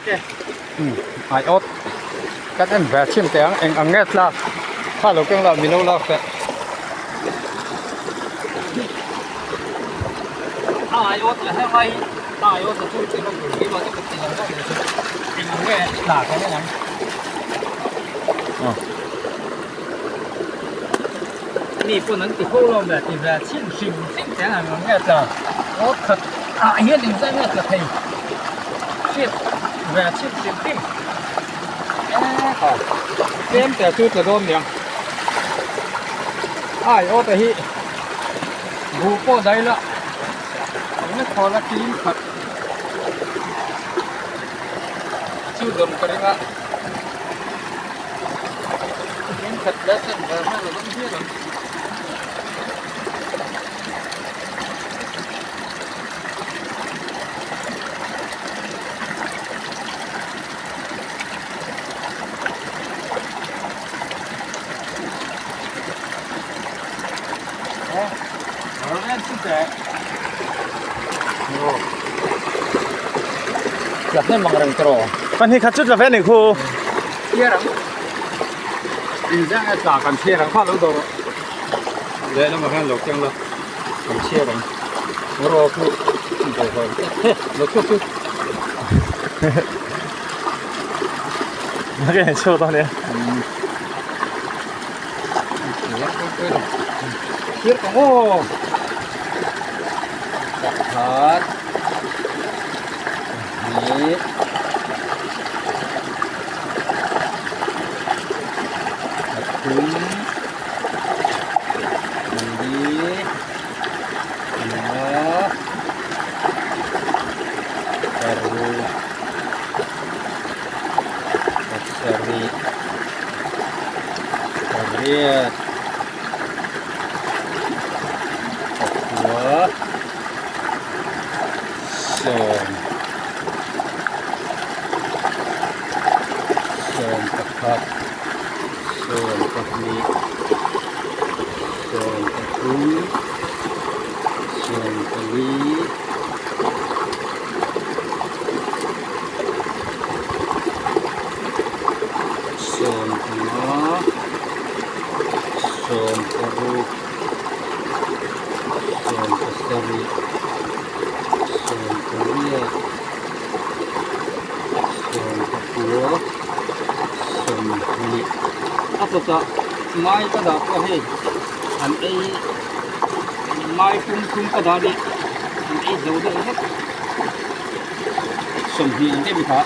Ai awt kan en ve chhin teh ang eng ang nge tlak kha lo keng la mi lo lak teh ai awt la heng lai hi ai awt la chu ti rawng tur hi ma te ka ti lang deuh chu eng ang nge tlak kan en ang mi pawn an ti fo lo ve ti ve chhin hrim hrim teh ang ang nge tla awt khat ah hian engzah nge tla thei hriat ve chhin hrim hrim tlem te chu tla dawn niang ai aw te hi buh pawh dai la eng na khawl a chin khat chu dawm ka ring a chin khat leh sen ve hmel a awm hial ang. Pahnih khat chu tla ve a nih khu. Pasarih pariat pakua sawm sawm pakhat sawm pahnih sawm pathum sawm pali. Sawmhma sawmparuk sawmpasarih sawmpariat sawmpakua sawmhnih a kawtah mai ka dah pawh hei an ei mai pum thum ka dah a ni an ei zo deuh vek. sawmhnih ang deuh kha.